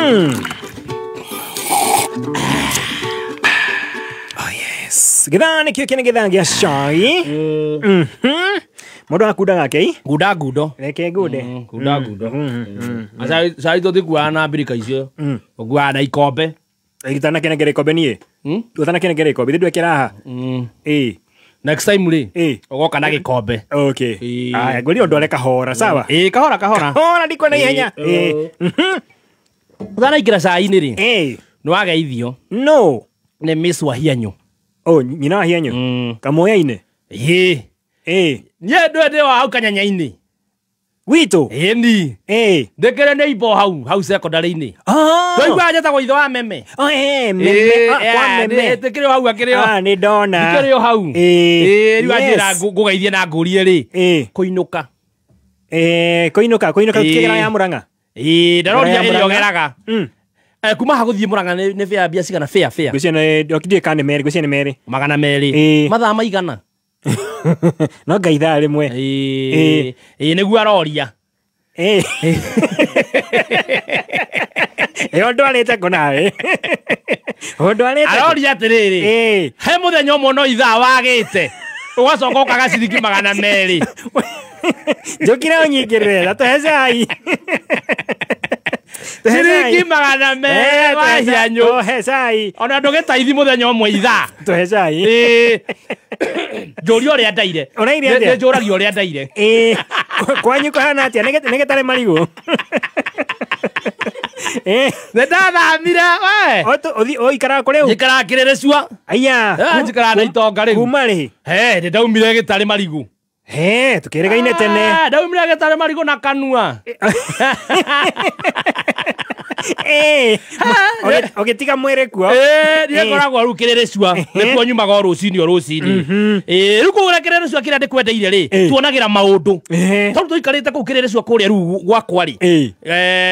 Oh yes. Githaa nĩkĩo kĩnĩ gĩthaa gĩa cai. Mũndũ akundaga kĩi? Ngunda ngundo. Reke ngunde. Ngunda ngundo. Cai tũtikuaga na mbirika icio. Ũkuaga na ikombe. Ũtanakenengera ikombe niĩ? Ũtanakenengera ikombe, ithe ndwekĩra haha? Ĩĩ. Next time rĩ, ũgoka na gĩkombe. Okay. Aya, ngwĩrire ũndware kahora, sawa? Ĩĩ, kahora kahora. Kahora ndikwenda ihenya. Ĩĩ. Ũtanaingĩra cai-inĩ rĩ, Ĩĩ. nĩwageithio. No. Nĩ Miss Wahianyũ. Oh, nyina wa Hianyũ? Kamoya-inĩ? Ĩĩ. Ĩĩ. Niĩ ndũĩ ndĩ wa hau kanyanya-inĩ. Gwitũ? Ĩĩ ni. Ĩĩ. Ndĩkĩrĩ nĩ imbo hau, hau secondary-inĩ. Twaiguaga njĩtagwo ithe wa meme. Oh, ĩĩ, meme. Ah, kwa meme. Ndĩkĩrĩ o hau akĩrĩ o. Ah, nĩ ndona. Ndĩkĩrĩ o hau. Ĩĩ. Ĩĩ, rĩu anjĩra ngũgeithie na ngũrie rĩ. Ĩĩ. Kũinũka. Ĩĩ, kũinũka, kũinũka kĩgera ya Mũrang'a. Ĩĩ, ndaroria ĩrĩa ũgeraga. Kuma ha gũthiĩ Mũrang'a nĩ fare mbia cigana? Fare, fare. Ngwĩciria nĩ, ndiũĩ kana nĩ merĩ, ngwĩciria nĩ merĩ. 200. Ĩĩ. Mathaa maigana? No ngai ithaa rĩmwe. Ĩĩ. Ĩĩ, nĩguo aroria. Ĩĩ. Ĩyo ndwarĩte kũ nawe? Ũndwarĩte kũ? Aroria atĩrĩrĩ. Ĩĩ. He mũthenya ũmwe no ithaa wagĩte. Ũgacoka ũkaga ciringi 200. Njũkire ũnyingĩrĩre, na tũhe cai. Ciringi 200 Wahianyũ. Tũhe cai. Ona ndũgĩtaithi mũthenya ũmwe ithaa. Tũhe cai. Ĩĩ. Njũria ũrĩa ndaire. Ũraire atĩa? Nĩ njũragia ũrĩa ndaire. Ĩĩ. Kwanyu kũhana atĩa? Nĩ gĩtarĩ marigũ? Ĩĩ. Nĩ ndathamire, we. Ũikaraga kũ rĩu? Njikaraga Kĩrĩrĩcua. Aya. Njikaraga na itonga rĩu. Kuma rĩ? He, nĩ ndaumire gĩtarĩ marigũ. He, tũkĩrĩgaine tene. Ndaumire gĩtarĩ marigũ na kanua. Ĩĩ. Ũgĩtiga mwĩrĩ kuo. Ĩĩ, niĩ ngoragwo rĩu Kĩrĩrĩcua. Nĩkuo nyumaga o rũcinĩ o rũcinĩ. Ĩĩ, rĩu kũu Kĩrĩrĩcua kĩrĩa ndĩkwendeire rĩ, tuonagĩra maũndũ. Tondũ tũikarĩte kũu Kĩrĩrĩcua kũrĩa rĩu gwakwa rĩ.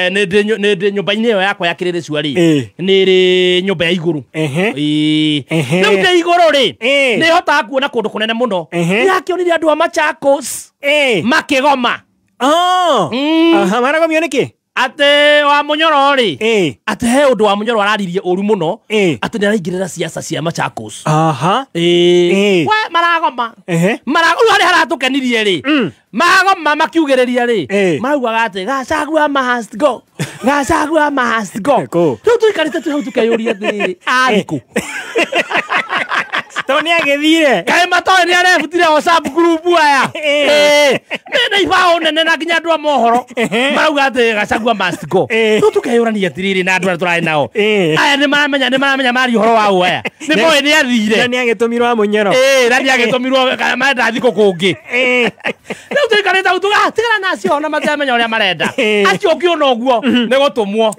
Nĩ ndĩ nyũmba-inĩ ĩyo yakwa ya Kĩrĩrĩcua rĩ. Nĩ ĩrĩ nyũmba ya igũrũ. Ĩĩ. Rĩu ndĩ igũrũ rĩ, nĩ hotaga kuona kũndũ kũnene mũno. Ndĩrakĩonire andũ a Machakos makĩgoma. Oh. Aha, maragomio nĩkĩ? Atĩ wa Mũnyoro rĩ, atĩ he ũndũ wa Mũnyoro araririe ũru mũno, atĩ nĩ araingĩrĩra siasa cia Machakos. Aha. Ĩĩ. We maragoma. Rĩu harĩa haratũkenirie rĩ, magoma makiugĩrĩria rĩ, maraugaga atĩ Gachagua must go. Gachagua must go. Rĩu tũikarĩte twĩ hau tũkeyũria atĩrĩrĩ, arĩ kũ? Tondũ nĩ agĩthire. Kaĩ matoĩ nĩ arebutire WhatsApp group aya. Mena ibaũ nene na nginya andũ a mohoro. Marauga atĩ Gachagua must go. Rĩu tũkeyũrania atĩrĩrĩ na andũ arĩa tũrarĩ nao. Aya nĩ maramenya, nĩ maramenya maria ũhoro wa ũ aya. Nĩ moĩ nĩ athire. Na nĩ agĩtũmirwo wa Mũnyoro. Ĩĩ, na nĩ agĩtũmirwo kana marenda thikũ kũngĩ. Rĩu tũikarĩte hau tigana na acio ona matiramenya ũrĩa marenda. Acio ũngĩona ũguo nĩ gũtũmwo.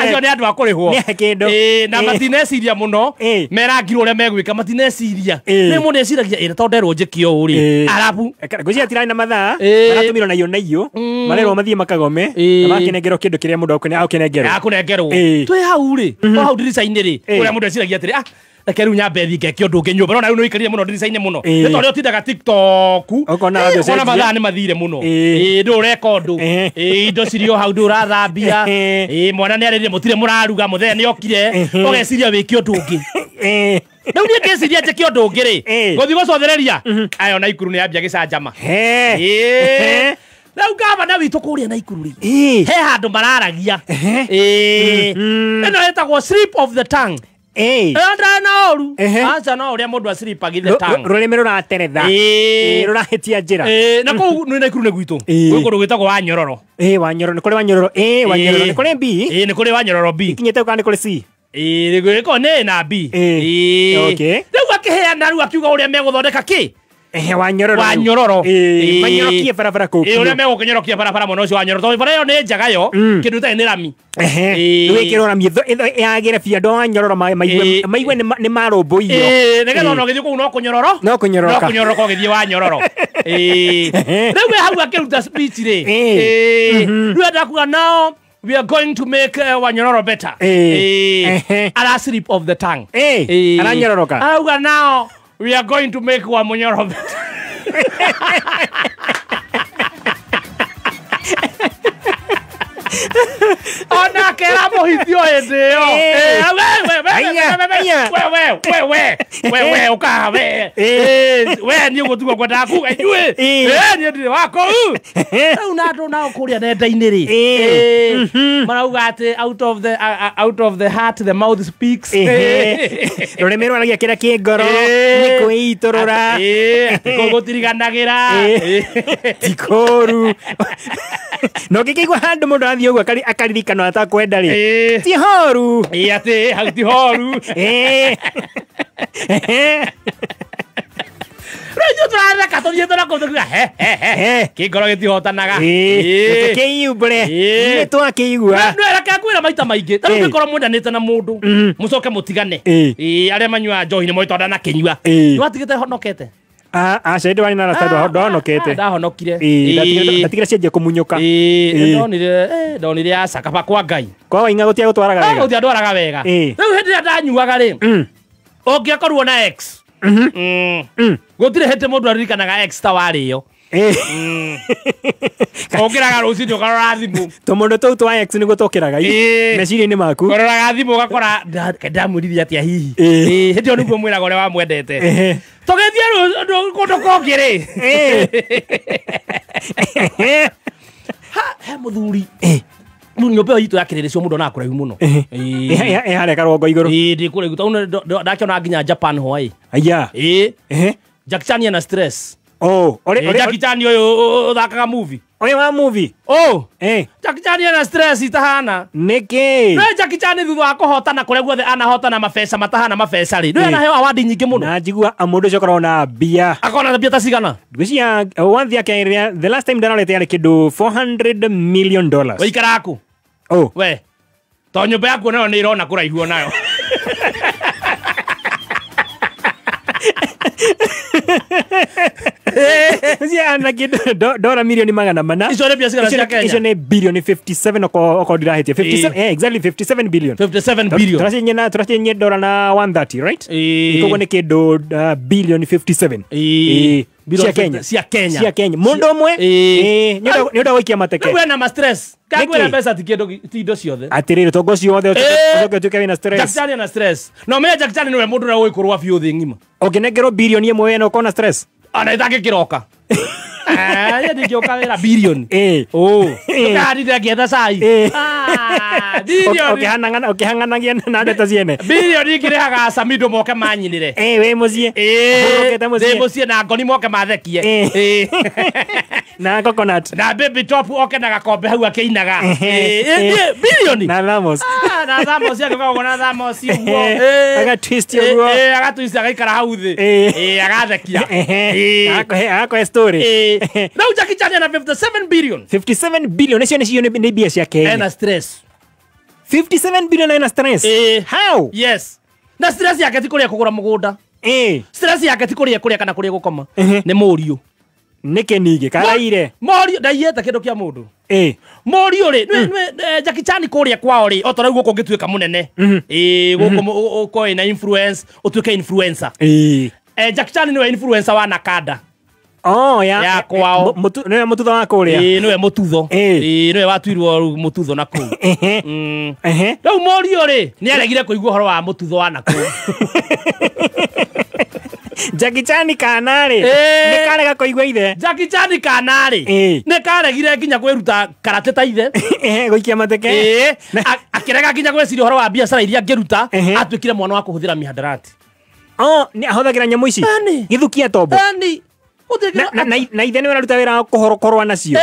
Acio nĩ andũ a kũrĩhwo. Nĩ a kĩndũ. Ĩĩ, na matineciria mũno. Merangirwo ũrĩa megwĩka matineciria. Nĩ mũndũ eciragia ĩrĩa tondũ nderwo njĩke ũũ rĩ. Arabu. Ngwĩciria hatirarĩ na mathaa. Maratũmirwo na iyo na iyo. Marerwo mathiĩ makagome. Na makinengerwo kĩndũ kĩrĩa mũndũ akũnengerwo. Akũnengerwo. Twĩ hau rĩ, o hau ndirica-inĩ rĩ, ũrĩa mũndũ eciragia atĩrĩ, reke rĩu nyambe thiĩ ngeke ũndũ ũngĩ nyũmba. No na rĩu nĩ ũikarire mũno ndirica-inĩ mũno. Nĩ tondũ ũtindaga TikTok. Ũkona Ũkona ũcenjia. mathaa nĩ mathire mũno. Ĩĩ, ndũ ũreka ũndũ. Ĩĩ, indo cirĩ o hau ndũ ũrathambia. Ĩĩ, mwana nĩ arĩrire mũtirĩ mũraruga, mũthee nĩ okire. Ũgeciria wĩke ũndũ ũngĩ. Rĩu niĩ ngĩciria njĩke ũndũ ũngĩ rĩ, ngũthiĩ gũcothereria. Aya ona Ikuru nĩ yambia gĩcanjama. Ĩĩ. Rĩu gavana witũ kũrĩa Naikuru rĩ, he handũ mararagia. Ĩĩ. Ĩno ĩtagwo slip of the tongue. Ĩyo ndarĩ na ũru. Aca no ũrĩa mũndũ aslipagi the tongue. Rũrĩmĩ rũrateretha. Ĩĩ. Rũrahĩtia njĩra. Ĩĩ, na kũu nĩ Naikuru nĩ gwitũ. Gwĩ kũndũ gwĩtagwo Wanyororo. Ĩĩ, Wanyororo, nĩ kũrĩ Wanyororo. Ĩĩ, Wanyororo, nĩ kũrĩ B? Ĩĩ, nĩ kũrĩ Wanyororo B. Ikinyĩte kana nĩ kũrĩ C? Ĩĩ, gĩko nĩ na B. Ĩĩ. Okay. Rĩu akĩheana rĩu akiuga ũrĩa megũthondeka kĩ? Ehe, Wanyororo. Wanyororo. Ĩĩ, manyorokie barabara kũu. Ĩĩ, ũrĩa megũkĩnyorokia barabara mwena ũcio wa Nyororo. Tondũ bara ĩyo nĩ njega yo, kĩndũ ĩtarĩ nĩ rami. Ehe. Rĩu ĩkĩrwo rami yagĩre biũ andũ a Wanyororo maigue nĩ marũmbũiyo. Ĩĩ, nĩgetha ona ũgĩthiĩ kũu no kũnyororo. No kũnyororoka. No kũnyororoka ũgĩthiĩ Wanyororo. Ĩĩ. Rĩu we hau akĩruta speech rĩ. Ĩĩ. Rĩu enda kuga nao we are going to make Wanyororo better. Ara slip of the tongue. Aranyororoka. Arauga nao we are going to make Wamunyoro better. Onake ramũhithio hĩndĩ ĩyo. We we we ũkaha we. We niĩ ũguo tiguo ngwendaga kuga inyuĩ. Niĩ ndirĩ wa kũu. Rĩu na andũ nao kũrĩa nenda-inĩ rĩ, marauga atĩ out of the heart the mouth speaks. Rũrĩmĩ rwaragia kĩrĩa kĩ ngoro nĩ kwĩitũrũra. Atĩ gũtiriganagĩra. Ti kũũru. Na ũngĩkĩigua handũ mũndũ athiĩ ũguo akaririkana atakwenda rĩ, ti horu. Atĩ hau ti horu. Rĩu ithuĩ tũratheka tũthiĩte na kũu tũkiuga he he he kĩngoro gĩtihotanaga. Tũkĩiumbũre nĩ twakĩigua. Reke ngwĩre maita maingĩ ta rĩu ũngĩkorwo mwendanĩte na mũndũ mũcoke mũtigane, arĩa manyuaga njohi nĩ moĩ tondũ ndanakĩnyua, nĩwatigĩte honokete? Aca ndĩ warĩ na arata ndahonokete. Ndahonokire. Ndatigire cianjia kũmunyũka. Ndonire aca kaba kwa Ngai. Kwa waing'a gũtiga gũtwaraga wega. Gũtiga ndwaraga wega. Rĩu hĩndĩ ĩrĩa ndanyuaga rĩ, ũngĩakorwo na ex, gũtirĩ hĩndĩ mũndũ aririkanaga ex ta warĩo. Ũkĩraga rũcinĩ ũkarora thimũ. Tũmũndũ tũu twa ex nĩguo tũkĩraga meciria-inĩ maku. Ũroraga thimũ ũgakora ndamwĩrire atĩa hihi. Hĩndĩ ĩyo nĩguo mwĩraga ũrĩa wamwendete. Tũgĩthiĩ kũndũ kũngĩ rĩ, he mũthuri nyũmba ĩyo itũ ya kĩrĩrĩcio mũndũ onaga kũraihu mũno. Ĩ harĩa karũgongo igũrũ. Ndĩ kũraihu tondũ ndakĩona nginya Japan Hawaii. Aya. Jackie Chan ena stress. Oh, Jackie Chan ũyũ ũthakaga movie. Ũyũ wa movie. Oh. Jackie Chan ena stress itahana. Nĩkĩ? No Jackie Chan thutha wa kũhotana kũrĩa guothe anahotana mabeca matahana mabeca rĩ, nĩ anaheo award nyingĩ mũno. Na njigua mũndũ ũcio akoragwo na mbia. Akoragwo na mbia ta cigana? Ngwĩciria one yake ĩrĩa the last time ndarorete yarĩ kĩndũ $400 million. Waikaraga kũ? Oh. We. To nyũmba yaku nayo nĩ ĩrona kũraihu onayo. Cia kĩndũ dora milioni 400. Icio nĩ mbia cigana cia Kenya? Icio nĩ bilioni 57 okorwo ndirahĩtia. 57, exactly 57 billion. 57 billion. Tũracenjia dora na 130, right? Koguo nĩ kĩndũ bilioni 57. Cia Kenya. Cia Kenya. Cia Kenya. Mũndũ ũmwe nĩ ũndũ wa gũikia mateke. Rĩu ena ma stress. Kagwĩra mbeca ti kĩndũ ti indo ciothe. Atĩrĩrĩ ũtonga ũcio wothe ũcoke ũtuĩke wĩna stress. Jackie Chan ena stress. No menye Jackie Chan nĩwe mũndũ ũrĩa ũĩ kũrũa biũ thĩ ng'ima. Ũngĩnengerwo bilioni ĩmwe we no ũkorwo na stress. Ona itangĩkĩroka. Niĩ ndingĩũka wĩra bilioni. Ndũkahandire ngĩetha cai. Bilioni. Ũkĩhang'anagia na ndeto ciene. Bilioni ngĩrĩhaga Samido moke manyinĩre. Wĩ mũciĩ. Ũhurũkĩte mũciĩ. Ndĩ mũciĩ na ngoni moke mathekie. Na coconut. Na baby top oke na gakombe hau akĩinaga. Bilioni. Na thamos. Na thamos agĩũka ũguo na thamos ũguo. Aga twist ũguo. Aga twist agaikara hau thĩ. Agathekia. Agakohe story. Rĩu Jackie Chan ena 57 billion. 57 billion icio nĩcio nĩ mbia cia Kenya. Ena stress. 57 billion ena stress. How? Yes. Na stress yake ti kũrĩa kũgũra mũgũnda. Stress yake ti kũrĩa kũrĩa kana kũrĩa gũkoma. Nĩ mũriũ. Nĩkĩ ningĩ karaire? Mũriũ ndaiyĩte kĩndũ kĩa mũndũ. Mũriũ rĩ, Jackie Chan kũrĩa kwao rĩ, o ta rĩu gũkũ ũngĩtuĩka mũnene. Gũkũ ũkorwo wĩna influence, ũtuĩke influencer. Jackie Chan nĩwe influencer wa Nakanda. Oh, ya kwao. Nĩwe mũtutho wa kũrĩa. Nĩwe mũtutho. Nĩwe watuirwo mũtutho na kũu. Rĩu mũriũ rĩ, nĩaregire kũigua ũhoro wa mũtutho wa na kũu. Jackie Chan kana rĩ, nĩ karega kũigua ithe. Jackie Chan kana rĩ, nĩ karegire nginya kwĩruta karate ta ithe. Gũikia mateke. Akĩrega nginya gwĩciria ũhoro wa biacara iria angĩruta, atuĩkire mwana wa kũhũthĩra mihadarati. Oh, nĩ ahũthagĩra nyamũ ici? Gĩthukia tombo. Na ithe nĩwe ũraruta wĩra wa kũhorokorwa nacio.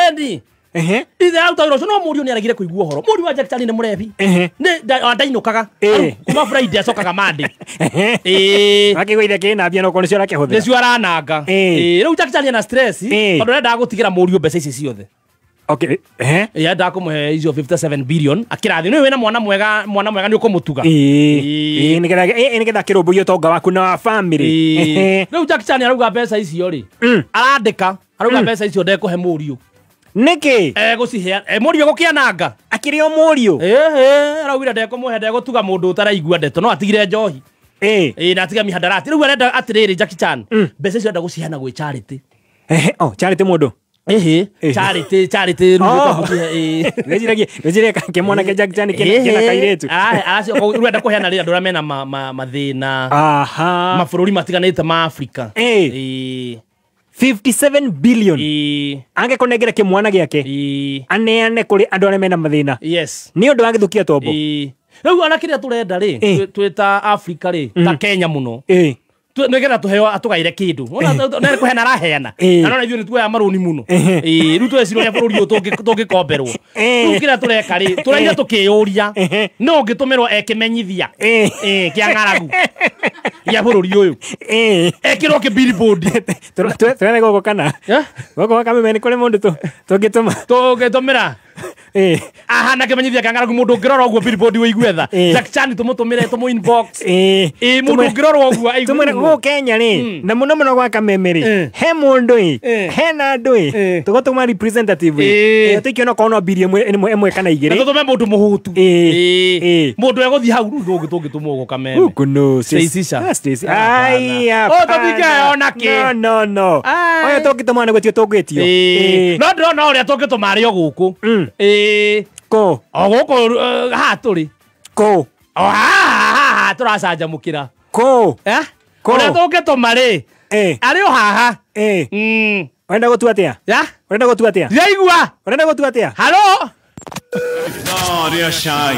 Ithe aruta wĩra ũcio no mũriũ nĩaregire kũigua ũhoro. Mũriũ wa Jackie Chan nĩ mũrebi. Ndainũkaga. Kuma Friday acokaga Monday. Akĩigua ithe kĩna mbia no korwo nĩcio arakĩhũthĩra. Nĩcio arananga. Rĩu Jackie Chan ena stress tondũ nĩendaga gũtigĩra mũriũ mbeca ici ciothe. Okay. Endaga kũmũhe icio 57 billion. Akĩrathi nĩ wĩna mwana mwega, mwana mwega nĩ ũkũmũtuga. Nĩgetha akĩrũmbũiye ũtonga waku na wa family. Rĩu Jackie Chan arauga mbeca icio rĩ, arandĩka, arauga mbeca icio ndekũhe mũriũ. Nĩkĩ? Egũcihe mũriũ gũkĩananga. Akĩrĩ o mũriũ? Araugire ndekũmũhe, ndegũtuga mũndũ ũtaraigua ndeto, no atigire njohi. Na atiga mihadarati. Rĩu arenda atĩrĩrĩ Jackie Chan, mbeca icio arenda gũciheana gwĩ charity. Oh, charity mũndũ? Ehe, charity charity. Oh. Ngwĩciragia kĩmwana kĩa Jack Chan kĩna kairĩtu. Acio ũrenda kũheana rĩ andũ arĩa mena mathĩna Aha. mabũrũri matiganĩte ma Afrika. Eh. 57 billion. Angĩkũnengera kĩmwana gĩake aneane kũrĩ andũ arĩa mena mathĩna. Yes. Nĩ ũndũ wa gĩthũkia tombo. Rĩu ona kĩrĩa tũrenda rĩ twĩ ta Afrika rĩ, ta Kenya mũno, nĩgetha tũheo atũgaire kĩndũ nĩ kũheana araheana, na nona ithuĩ nĩ tuoya marũni mũno. Rĩu tweciria ũrĩa bũrũri ũyũ tũngĩkomberwo. Rĩu kĩrĩa tũreka rĩ, tũraire tũkĩyũria no ũngĩtũmĩrwo ekĩmenyithia kĩa ng'aragu gĩa bũrũri ũyũ ekĩrwo kĩ billboard. Tũrethe gũkũ kana gũkũ gwa Kameme nĩ kũrĩ mũndũ tũngĩtũma tũngĩtũmĩra ahana kĩmenyithia kĩa ng'aragu, mũndũ ũngĩrora ũguo billboard ũigue tha. Jack Chan tũmũtũmĩre, tũmũ inbox. Mũndũ ũngĩrora ũguo aigue gũkũ Kenya rĩ, na mũno mũno gwa Kameme rĩ, he mũndũ ĩ, hena andũ ĩ, tũgũtũma representative ĩ, tũikio no korwo no biri ĩmwe kana igĩrĩ, na tũtũme mũndũ mũhũtu, mũndũ egũthiĩ hau. Rĩu ndũngĩtũmwo gũkũ Kameme. Gũkũ no Stacy Sha. Stacy. Ai, oh, tũtingĩheo na kĩ. No no no. Ũyũ tũngĩtũma nĩ gwĩtio tũngwĩtio. No ndĩrona ũrĩa tũngĩtũma arĩ o gũkũ. Kũ? O gũkũ haha tũrĩ. Kũ? O haha tũracanjamũkĩra. Kũ? Ũrĩa tũngĩtũma rĩ, arĩ o haha. Ũrenda gũtua atĩa? Ũrenda gũtua atĩa? Ndiraigua. Ũrenda gũtua atĩa? Halo? Ithaa rĩa cai.